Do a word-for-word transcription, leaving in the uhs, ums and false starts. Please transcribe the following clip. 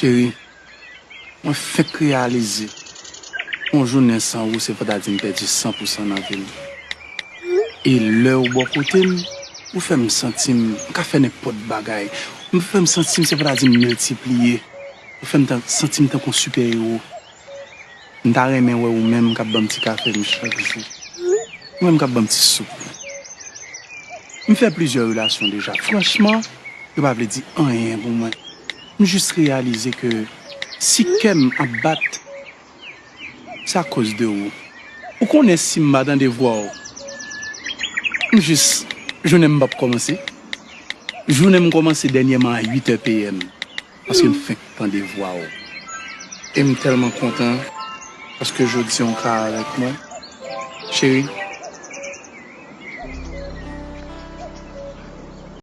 Cheri, mwen fenk reyalize yon jounen san ou se fòk ta di m pèdi san pousan nan vi m. E lè ou bò kote m, ou fè m santi m ka fè nenpòt bagay. Ou fè m santi m se fòk ta di m miltipliye. Ou fè m tan- santi m tankou yon sipè ewo. M ta renmen wè ou menm k ap ban m ti kafe m chak jou. Ou menm k ap ban m ti soup. M fè plizyè relasyon deja. Franchman, yo pa vle di anyen pou mwen. M jis reyalize ke si kè m ap bat, se akoz de ou. Ou konnen si m pa tande vwa w, m jis, jounen m p ap kòmanse. Jounen m kòmanse dènyèman a uit è p m, paske m fenk tande vwa w. E m tèlman kontan, paske jodi a w ka avèk mwen. Cheri,